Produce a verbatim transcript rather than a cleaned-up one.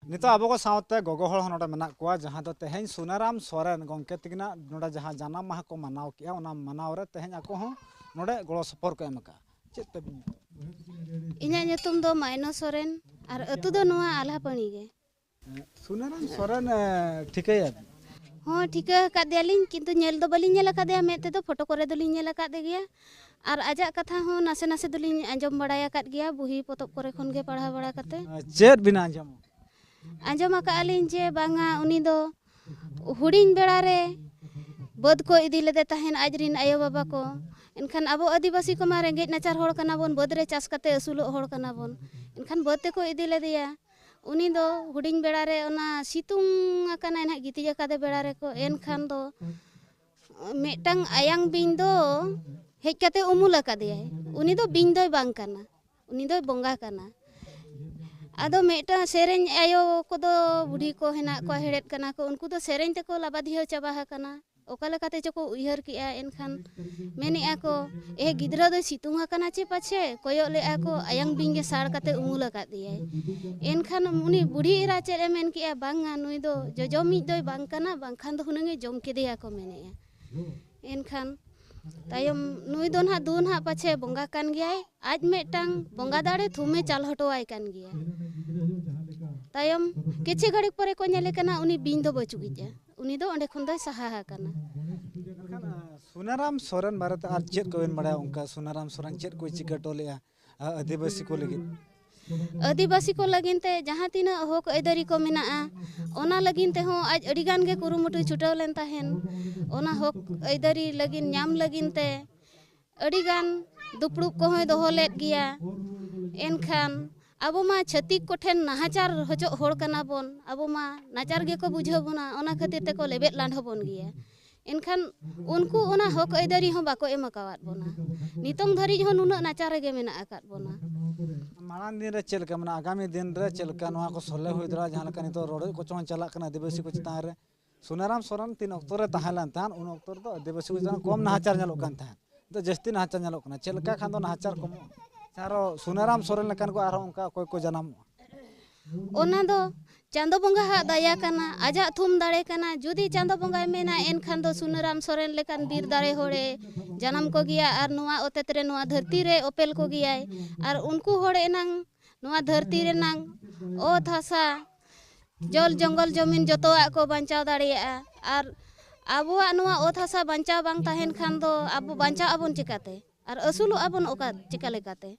ᱱᱤᱛᱚᱜ ᱟᱵᱚ ᱠᱚ ᱥᱟᱶᱛᱮ ᱜᱚᱜᱚ ᱦᱚᱲ ᱦᱚᱸ ᱱᱚᱰᱮ ᱢᱮᱱᱟᱜ ᱠᱚᱣᱟ, ᱡᱟᱦᱟᱸ ᱫᱚ ᱛᱮᱦᱮᱧ ᱥᱩᱱᱟᱨᱟᱢ ᱥᱚᱨᱮᱱ ᱜᱚᱢᱠᱮ ᱛᱤᱠᱤᱱᱟᱜ ᱱᱚᱰᱮ ᱡᱟᱦᱟᱸ ᱡᱟᱱᱟᱢ ᱢᱟᱦᱟ ᱠᱚ ᱢᱟᱱᱟᱣ ᱠᱮᱜᱼᱟ, ᱚᱱᱟ ᱢᱟᱱᱟᱣ ᱨᱮ ᱛᱮᱦᱮᱧ ᱟᱠᱚ ᱦᱚᱸ ᱱᱚᱰᱮ ᱜᱚᱲᱚ ᱥᱚᱯᱚᱦᱚᱫ ᱠᱚ ᱮᱢ ᱟᱠᱟᱫᱼᱟ᱾ ᱪᱮᱫ ᱛᱟᱹᱵᱤᱱ ᱧᱩᱛᱩᱢ? ᱤᱧᱟᱹᱜ ᱧᱩᱛᱩᱢ ᱫᱚ ᱢᱟᱭᱱᱚ ᱥᱚᱨᱮᱱ ᱟᱨ ᱟᱹᱛᱩ ᱫᱚ ᱱᱚᱣᱟ ᱟᱞᱦᱟᱯᱟᱹᱲᱤ ᱜᱮ᱾ ᱥᱩᱱᱟᱨᱟᱢ ᱥᱚᱨᱮᱱ, ᱮ, ᱴᱷᱤᱠᱟᱹᱭᱟ? ᱦᱚᱸ, ᱴᱷᱤᱠᱟᱹ ᱟᱠᱟᱫ ᱫᱮᱭᱟᱞᱤᱧ, ᱠᱤᱱᱛᱩ ᱧᱮᱞ ᱫᱚ ᱵᱟᱹᱞᱤᱧ ᱧᱮᱞ ᱟᱠᱟᱫᱮᱭᱟ, ᱢᱮᱫ ᱛᱮᱫᱚ ᱯᱷᱳᱴᱳ ᱠᱚᱨᱮ ᱫᱚᱞᱤᱧ ᱧᱮᱞ ᱟᱠᱟᱫ ᱜᱮᱭᱟ᱾ ᱟᱨ ᱟᱡᱟᱜ ᱠᱟᱛᱷᱟ ᱦᱚᱸ ᱱᱟᱥᱮ ᱱᱟᱥᱮ ᱫᱚᱞᱤᱧ ᱟᱸᱡᱚᱢ ᱵᱟᱲᱟᱭ ᱟᱠᱟᱫ ᱜᱮᱭᱟ, ᱵᱩᱦᱤ ᱯᱚᱛᱚᱵ ᱠᱚᱨᱮ ᱠᱷᱚᱱ ᱜᱮ ᱯᱟᱲᱦᱟᱣ ᱵᱟᱲᱟ ᱠᱟᱛᱮ᱾ ᱪᱮᱫ ᱵᱤᱱ ᱟᱸᱡᱚᱢᱟ? ᱟᱸᱡᱚᱢ ᱟᱠᱟᱫᱼᱟ ᱞᱤᱧ ᱡᱮ ᱵᱟᱝᱟ, ᱩᱱᱤ ᱫᱚ ᱦᱩᱰᱤᱧ ᱵᱮᱲᱟ ᱨᱮ ᱵᱟᱹᱫᱽ ᱠᱚ ᱤᱫᱤ ᱞᱮᱫᱮ ᱛᱟᱦᱮᱱ ᱟᱡ ᱨᱤᱱ ᱟᱭᱳᱼᱵᱟᱵᱟ ᱠᱚ᱾ ᱮᱱᱠᱷᱟᱱ ᱟᱵᱚ ᱟᱹᱫᱤᱵᱟᱹᱥᱤ ᱠᱚᱢᱟ ᱨᱮᱸᱜᱮᱡ ᱱᱟᱪᱟᱨ ᱦᱚᱲ ᱠᱟᱱᱟ ᱵᱚᱱ, ᱵᱟᱹᱫᱽ ᱨᱮ ᱪᱟᱥ ᱠᱟᱛᱮ ᱟᱹᱥᱩᱞᱚᱜ ᱦᱚᱲ ᱠᱟᱱᱟ ᱵᱚᱱ᱾ ᱮᱱᱠᱷᱟᱱ ᱵᱟᱹᱫᱽ ᱛᱮᱠᱚ ᱤᱫᱤ ᱞᱮᱫᱮᱭᱟ᱾ ᱩᱱᱤ ᱫᱚ ᱦᱩᱰᱤᱧ ᱵᱮᱲᱟ ᱨᱮ ᱚᱱᱟ ᱥᱤᱛᱩᱝ ᱟᱠᱟᱱᱟᱭ ᱱᱟᱦᱟᱜ, ᱜᱤᱛᱤᱡ ᱟᱠᱟᱫᱮ ᱵᱮᱲᱟ ᱨᱮᱠᱚ, ᱮᱱᱠᱷᱟᱱ ᱫᱚ ᱢᱤᱫᱴᱟᱝ ᱟᱭᱟᱝ ᱵᱤᱧ ᱫᱚ ᱦᱮᱡ ᱠᱟᱛᱮ ᱩᱢᱩᱞ ᱟᱠᱟᱫᱮᱭᱟᱭ᱾ ᱩᱱᱤ ᱫᱚ ᱵᱤᱧ ᱫᱚᱭ ᱵᱟᱝ ᱠᱟᱱᱟ, ᱩᱱᱤ ᱫᱚᱭ ᱵᱚᱸᱜᱟ ᱠᱟᱱᱟ᱾ ᱟᱫᱚ ᱢᱤᱫᱴᱟᱝ ᱥᱮᱨᱮᱧ ᱟᱭᱳ ᱠᱚᱫᱚ, ᱵᱩᱰᱷᱤ ᱠᱚ ᱦᱮᱱᱟᱜ ᱠᱚᱣᱟ, ᱦᱮᱲᱦᱮᱫ ᱠᱟᱱᱟ ᱠᱚ, ᱩᱱᱠᱩ ᱫᱚ ᱥᱮᱨᱮᱧ ᱛᱮᱠᱚ ᱞᱟᱵᱟᱫᱷᱤᱭᱟᱹ ᱪᱟᱵᱟ ᱟᱠᱟᱱᱟ᱾ ᱚᱠᱟ ᱞᱮᱠᱟᱛᱮ ᱪᱚᱠᱚ ᱩᱭᱦᱟᱹᱨ ᱠᱮᱜᱼᱟ, ᱮᱱᱠᱷᱟᱱ ᱢᱮᱱᱮᱜᱼᱟ ᱠᱚ, "ᱮ ᱜᱤᱫᱽᱨᱟᱹ ᱫᱚᱭ ᱥᱤᱛᱩᱝ ᱟᱠᱟᱱᱟ ᱪᱮ ᱯᱟᱪᱷᱮ?" ᱠᱚᱭᱚᱜ ᱞᱮᱜᱼᱟ ᱠᱚ, ᱟᱭᱟᱝ ᱵᱤᱧ ᱜᱮ ᱥᱟᱲ ᱠᱟᱛᱮ ᱩᱢᱩᱞ ᱟᱠᱟᱫᱮᱭᱟᱭ᱾ ᱮᱱᱠᱷᱟᱱ ᱩᱱᱤ ᱵᱩᱰᱷᱤ ᱮᱨᱟ ᱪᱮᱫ ᱮ ᱢᱮᱱ ᱠᱮᱜᱼᱟ, "ᱵᱟᱝᱟ, ᱱᱩᱭ ᱫᱚ ᱡᱚᱡᱚᱢᱤᱡ ᱫᱚᱭ ᱵᱟᱝ ᱠᱟᱱᱟ, ᱵᱟᱝᱠᱷᱟᱱ ᱫᱚ ᱦᱩᱱᱟᱹᱝ ᱮ ᱡᱚᱢ ᱠᱮᱫᱮᱭᱟ" ᱠᱚ ᱢᱮᱱᱮᱜᱼᱟ᱾ ᱮᱱᱠᱷᱟᱱ ᱛᱟᱭᱚᱢ ᱱᱩᱭ ᱫᱚ ᱱᱟᱦᱟᱜ ᱫᱩ ᱱᱟᱦᱟᱜ ᱯᱟᱪᱷᱮ ᱵᱚᱸᱜᱟ ᱠᱟᱱ ᱜᱮᱭᱟᱭ, ᱟᱡ ᱢᱤᱫᱴᱟᱝ ᱵᱚᱸᱜᱟ ᱫᱟᱲᱮ ᱛᱷᱩᱢᱮ ᱪᱟᱞ ᱦᱚᱴᱚᱣᱟᱭ ᱠᱟᱱ ᱜᱮᱭᱟ᱾ ᱛᱟᱭᱚᱢ ᱠᱤᱪᱷᱩ ᱜᱷᱟᱹᱲᱤᱡ ᱯᱚᱨᱮ ᱠᱚ ᱧᱮᱞᱮ ᱠᱟᱱᱟ, ᱩᱱᱤ ᱵᱤᱧ ᱫᱚ ᱵᱟᱹᱪᱩᱜᱤᱡᱼᱟ, ᱩᱱᱤ ᱫᱚ ᱚᱸᱰᱮ ᱠᱷᱚᱱ ᱫᱚᱭ ᱥᱟᱦᱟ ᱟᱠᱟᱱᱟ᱾ ᱢᱮᱱᱠᱷᱟᱱ, ᱟ, ᱥᱩᱱᱟᱨᱟᱢ ᱥᱚᱨᱮᱱ ᱵᱟᱨᱮᱛᱮ ᱟᱨ ᱪᱮᱫ ᱠᱚᱵᱮᱱ ᱵᱟᱲᱟᱭᱟ? ᱚᱱᱠᱟ ᱥᱩᱱᱟᱨᱟᱢ ᱥᱚᱨᱮᱱ ᱪᱮᱫ ᱠᱚᱭ ᱪᱤᱠᱟᱹ ᱦᱚᱴᱚ ᱞᱮᱜᱼᱟ, ᱟ, ᱟᱹᱫᱤᱵᱟᱹᱥᱤ ᱠᱚ ᱞᱟᱹᱜᱤᱫ? ᱟᱹᱫᱤᱵᱟᱹᱥᱤ ᱠᱚ ᱞᱟᱹᱜᱤᱫ ᱛᱮ ᱡᱟᱦᱟᱸ ᱛᱤᱱᱟᱹᱜ ᱦᱚᱠ ᱟᱹᱭᱫᱟᱹᱨᱤ ᱠᱚ ᱢᱮᱱᱟᱜᱼᱟ, ᱚᱱᱟ ᱞᱟᱹᱜᱤᱫ ᱛᱮᱦᱚᱸ ᱟᱡ ᱟᱹᱰᱤ ᱜᱟᱱ ᱜᱮ ᱠᱩᱨᱩᱢᱩᱴᱩᱭ ᱪᱷᱩᱴᱟᱹᱣ ᱞᱮᱱ ᱛᱟᱦᱮᱱ᱾ ᱚᱱᱟ ᱦᱚᱠ ᱟᱹᱭᱫᱟᱹᱨᱤ ᱞᱟᱹᱜᱤᱫ, ᱧᱟᱢ ᱞᱟᱹᱜᱤᱫ ᱛᱮ ᱟᱹᱰᱤ ᱜᱟᱱ ᱫᱩᱯᱲᱩᱵ ᱠᱚᱦᱚᱸᱭ ᱫᱚᱦᱚ ᱞᱮᱫ ᱜᱮᱭᱟ᱾ ᱮᱱᱠᱷᱟᱱ ᱟᱵᱚ ᱢᱟ ᱪᱷᱟᱹᱛᱤᱠ ᱠᱚᱴᱷᱮᱱ ᱱᱟᱦᱟᱪᱟᱨ ᱦᱚᱪᱚᱜ ᱦᱚᱲ ᱠᱟᱱᱟ ᱵᱚᱱ, ᱟᱵᱚ ᱢᱟ ᱱᱟᱪᱟᱨ ᱜᱮᱠᱚ ᱵᱩᱡᱷᱟᱹᱣ ᱵᱚᱱᱟ, ᱚᱱᱟ ᱠᱷᱟᱹᱛᱤᱨ ᱛᱮᱠᱚ ᱞᱮᱵᱮᱫ ᱞᱟᱸᱰᱷᱚ ᱵᱚᱱ ᱜᱮᱭᱟ᱾ ᱮᱱᱠᱷᱟᱱ ᱩᱱᱠᱩ ᱚᱱᱟ ᱦᱚᱠ ᱟᱹᱭᱫᱟᱹᱨᱤ ᱦᱚᱸ ᱵᱟᱠᱚ ᱮᱢ ᱟᱠᱟᱣᱟᱫ ᱵᱚᱱᱟ᱾ ᱱᱤᱛᱚᱝ ᱫᱷᱟᱹᱨᱤᱡ ᱦᱚᱸ ᱱᱩᱱᱟᱹᱜ ᱱᱟᱪᱟᱨ ᱨᱮᱜᱮ ᱢᱮᱱᱟᱜ ᱟᱠᱟᱫ ᱵᱚᱱᱟ᱾ ᱢᱟᱲᱟᱝ ᱫᱤᱱ ᱨᱮ ᱪᱮᱫ ᱞᱮᱠᱟ, ᱢᱟᱱᱮ, ᱟᱜᱟᱢᱤ ᱫᱤᱱ ᱨᱮ ᱪᱮᱫ ᱞᱮᱠᱟ ᱱᱚᱣᱟ ᱠᱚ ᱥᱚᱞᱦᱮ ᱦᱩᱭ ᱫᱟᱲᱮᱭᱟᱜᱼᱟ? ᱡᱟᱦᱟᱸ ᱞᱮᱠᱟ ᱱᱤᱛᱚᱜ ᱨᱚᱰᱚᱡ ᱠᱚᱪᱞᱚᱱ ᱪᱟᱞᱟᱜ ᱠᱟᱱᱟ ᱟᱹᱫᱤᱵᱟᱹᱥᱤ ᱠᱚ ᱪᱮᱛᱟᱱ ᱨᱮ, ᱥᱩᱱᱟᱨᱟᱢ ᱥᱚᱨᱮᱱ ᱛᱤᱱ ᱚᱠᱛᱚ ᱨᱮ ᱛᱟᱦᱮᱸ ᱞᱮᱱ ᱛᱟᱦᱮᱸᱫ, ᱩᱱ ᱚᱠᱛᱚ ᱨᱮᱫᱚ ᱟᱹᱫᱤᱵᱟᱹᱥᱤ ᱠᱚ ᱪᱮᱛᱟᱱ ᱠᱚᱢ ᱱᱟᱦᱟᱪᱟᱨ ᱧᱮᱞᱚᱜ ᱠᱟᱱ ᱛᱟᱦᱮᱸᱫ, ᱱᱤᱛᱚᱜ ᱡᱟᱹᱥᱛᱤ ᱱᱟᱦᱟᱪᱟᱨ ᱧᱮᱞᱚᱜ ᱠᱟᱱᱟ᱾ ᱪᱮᱫ ᱞᱮᱠᱟ ᱠᱷᱟᱱ ᱫᱚ ᱱᱟᱦᱟᱪᱟᱨ ᱠᱚᱢᱚᱜᱼᱟ? ᱥᱮ ᱟᱨᱚ ᱥᱩᱱᱟᱨᱟᱢ ᱥᱚᱨᱮᱱ ᱞᱮᱠᱟᱱ ᱠᱚ ᱟᱨᱦᱚᱸ ᱚᱱᱠᱟ ᱚᱠᱚᱭ ᱠᱚ ᱡᱟᱱᱟᱢᱚᱜᱼᱟ? ᱚᱱᱟ ᱫᱚ ᱪᱟᱸᱫᱚ ᱵᱚᱸᱜᱟᱣᱟᱜ ᱫᱟᱭᱟ ᱠᱟᱱᱟ, ᱟᱡᱟᱜ ᱛᱷᱩᱢ ᱫᱟᱲᱮ ᱠᱟᱱᱟ᱾ ᱡᱩᱫᱤ ᱪᱟᱸᱫᱚ ᱵᱚᱸᱜᱟᱭ ᱢᱮᱱᱟ, ᱮᱱᱠᱷᱟᱱ ᱫᱚ ᱥᱩᱱᱟᱹᱨᱟᱢ ᱥᱚᱨᱮᱱ ᱞᱮᱠᱟᱱ ᱵᱤᱨ ᱫᱟᱲᱮ ᱦᱚᱲᱮ ᱡᱟᱱᱟᱢ ᱠᱚᱜᱮᱭᱟ ᱟᱨ ᱱᱚᱣᱟ ᱚᱛᱮᱛ ᱨᱮ, ᱱᱚᱣᱟ ᱫᱷᱟᱹᱨᱛᱤ ᱨᱮ ᱚᱯᱮᱞ ᱠᱚᱜᱮᱭᱟᱭ᱾ ᱟᱨ ᱩᱱᱠᱩ ᱦᱚᱲ ᱮᱱᱟᱝ ᱱᱚᱣᱟ ᱫᱷᱟᱹᱨᱛᱤ ᱨᱮᱱᱟᱝ ᱚᱛ ᱦᱟᱥᱟ, ᱡᱚᱞ ᱡᱚᱝᱜᱚᱞ ᱡᱚᱢᱤᱱ ᱡᱚᱛᱚᱣᱟᱜ ᱠᱚ ᱵᱟᱧᱪᱟᱣ ᱫᱟᱲᱮᱭᱟᱜᱼᱟ᱾ ᱟᱨ ᱟᱵᱚᱣᱟᱜ ᱱᱚᱣᱟ ᱚᱛ ᱦᱟᱥᱟ ᱵᱟᱧᱪᱟᱣ ᱵᱟᱝ ᱛᱟᱦᱮᱱ ᱠᱷᱟᱱ ᱫᱚ ᱟᱵᱚ ᱵᱟᱧᱪᱟᱣ ᱟᱵᱚᱱ ᱪᱤᱠᱟᱹᱛᱮ? ᱟᱨ ᱟᱹᱥᱩᱞᱚᱜ ᱟᱵᱚᱱ ᱚᱠᱟ, ᱪᱤᱠᱟ ᱞᱮᱠᱟᱛᱮ?